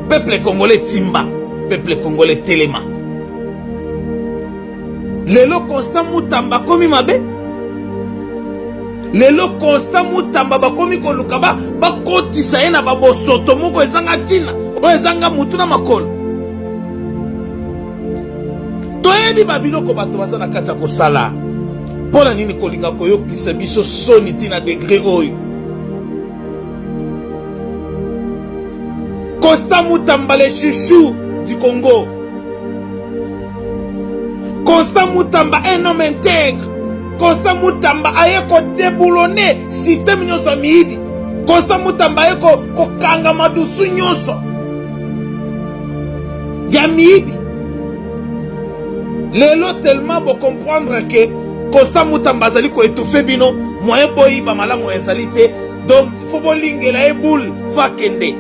Peuple congolais timba, peuple congolais telema. Lelo Constant Mutamba akomi mabe? Lelo Constant Mutamba bakomi koluka ba bakotisa ye na babosoto moko ezanga ntina, oyo ezanga mutu na makolo. Toyebi ba biloko bato baza na kati ya kosala. Mpo na nini kolinga koyokisa biso soni ti na degre oyo? Constant Mutamba le chouchou du Congo. Constant Mutamba un homme intègre. Constant Mutamba aye ko déboulonner système nyonso ya miyibi. Constant Mutamba aye ko kokanga madusu nyonso ya miyibi. Lelo tellement bo comprendre que Constant Mutamba azali ko étouffer bino, moyen boyiba malamu ezali te. Donc faut bolingela ye boule, faut akende.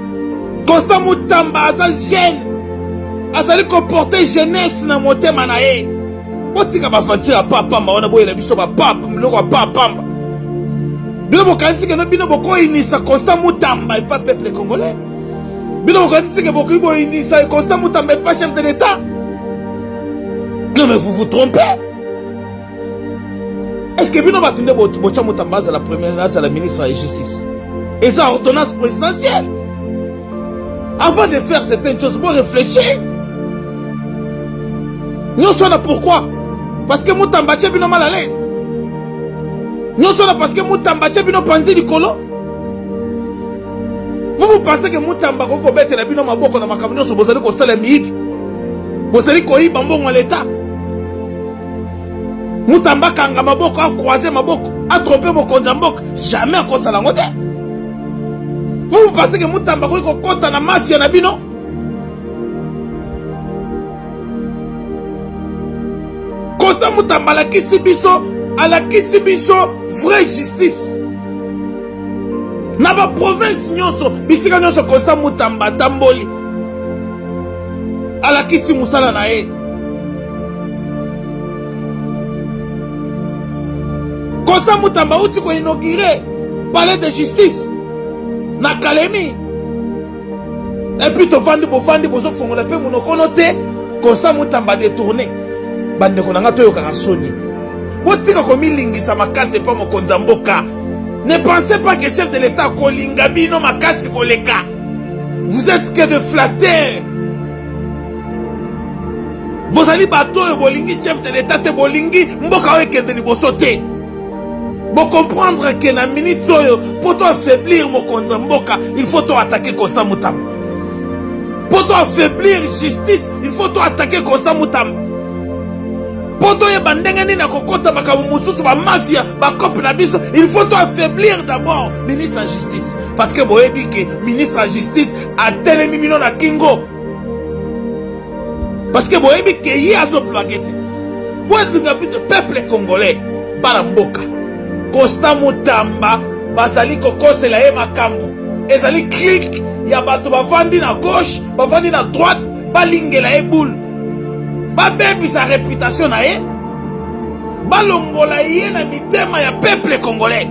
Constant Mutamba aza jeune, azali ko porter jeunesse na motema na ye. Botika ba aventure ya pa pamba wana, boyela biso ba pa biloko ya pa pamba. Bino bokanisi ke no bino bokoyinisa Constant Mutamba epa peuple congolais. Bino bokanisi ke bokoki boyinisa Constant Mutamba epa chef de l'État. Non mais vous vous trompez. Est-ce que bino bato nde botya Mutamba azala premier azala ministre ya justice? Eza ordonnance présidentielle. Avant de faire certaines choses, bon réfléchir. Nyonso wana pourquoi? Parce que Mutamba atie bino mal à l'aise. Nyonso wana parce que Mutamba atie bino panzi likolo. Vous vous pensez que Mutamba akoki kobetela bino maboko na makambo nyonso bozali kosala miyibi? Bozali koyiba mbongo ya l'État. Mutamba akanga maboko, a croiser maboko, a tromper mokonzi ya mboka, jamais akosala yango te. Vous vous pensez que Mutamba akoki kokota na mafia na bino? Constant Mutamba alakisi biso, alakisi biso vraie justice. Na ba province nyonso, bisika nyonso Constant Mutamba atamboli, alakisi mosala na ye. Constant Mutamba auti ko inaugurer palais de justice na Kalemi. Et puis tovandi bovandi bozofongola mpe monoko no te. Constant Mutamba détourné. Bandeko na nga toyokaka soni. Botika komilingisa makasi epa mokonzi ya mboka. Ne pensez pas que chef de l'État akolinga bino makasi koleka. Vous êtes que de flatteurs. Bozali bato oyo bolingi chef de l'État te, bolingi mboka oyo ekende liboso te. Bo comprendre que na minute oyo po to affaiblir mokonzi ya mboka, il faut to attaquer Constant Mutamba. Po to affaiblir justice, il faut to attaquer Constant Mutamba. Po toyeba ndenge nini akokota makambo mosusu ba mafia ba cope na biso, il faut to affaiblir d'abord ministre ya justice parce que boyebi que ministre ya justice atelemi bino na kingo. Parce que boyebi ke ye azo blague te. Boyebi bino peuple congolais bana mboka. Constant Mutamba bazali kokosela ye makambo. Ezali clique ya bato bavandi na gauche, bavandi na droite, balingela ye boule. Babebisa réputation na ye. Balongola ye na mitema ya peuple congolais.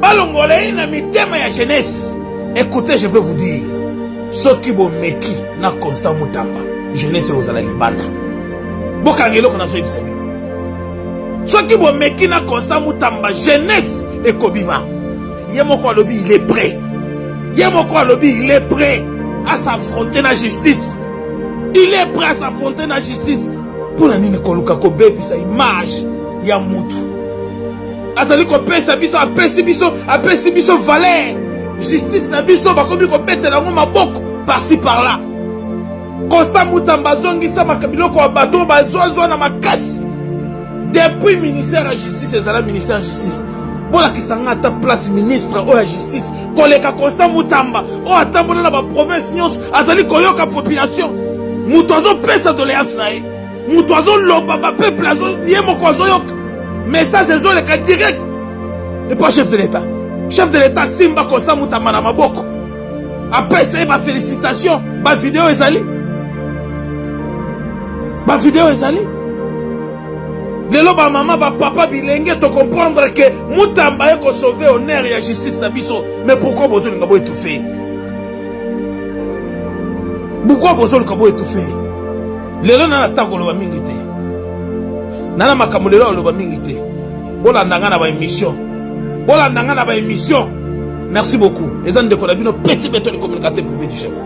Balongola ye na mitema ya jeunesse. Écoutez, je vais vous dire, soki bomeki na Constant Mutamba, jeunesse ekozala libanda. Bokanga eloko nazoyebisa bino. Soki bomeki na Constant Mutamba, jeunesse ekobima. Ye moko alobi il est prêt. Ye moko alobi il est prêt à s'affronter na justice. Il est prêt à s'affronter na justice. Mpo na nini koluka kobebisa image ya mutu? Azali kopesa biso, apesi biso, apesi biso valeur. Justice na biso bakomi kobetela yango maboko par-ci par-là. Constant Mutamba azongisa biloko ya bato oyo bazwazwa na makasi. Depuis ministère ya justice ezala ministère ya justice. Bolakisa nga ata place ministre oyo ya justice koleka Constant Mutamba oyo atambola na ba province nyonso azali koyoka population. Moto azopesa doléance na ye. Moto azoloba ba peuple azo ye moko azoyoka. Message ezoleka direct. Et pas chef de l'État. Chef de l'État simba Constant Mutamba na maboko. Apesa ye ba félicitations, ba video ezali. Ba video ezali. Lelo ba mama ba papa bilenge to comprendre que Mutamba ye ko sauver honneur ya justice na biso. Mais pourquoi bozolinga bo étouffer? Pourquoi bozoluka bo étouffe ye? Lelo na na ntango koloba mingi te, na makambo lelo aloba mingi te. Bolanda nga na baémission, bolanda nga na baémission. Merci beaucoup. Eza ndeko na bino, Petit Beton, le communicateur privé du chef.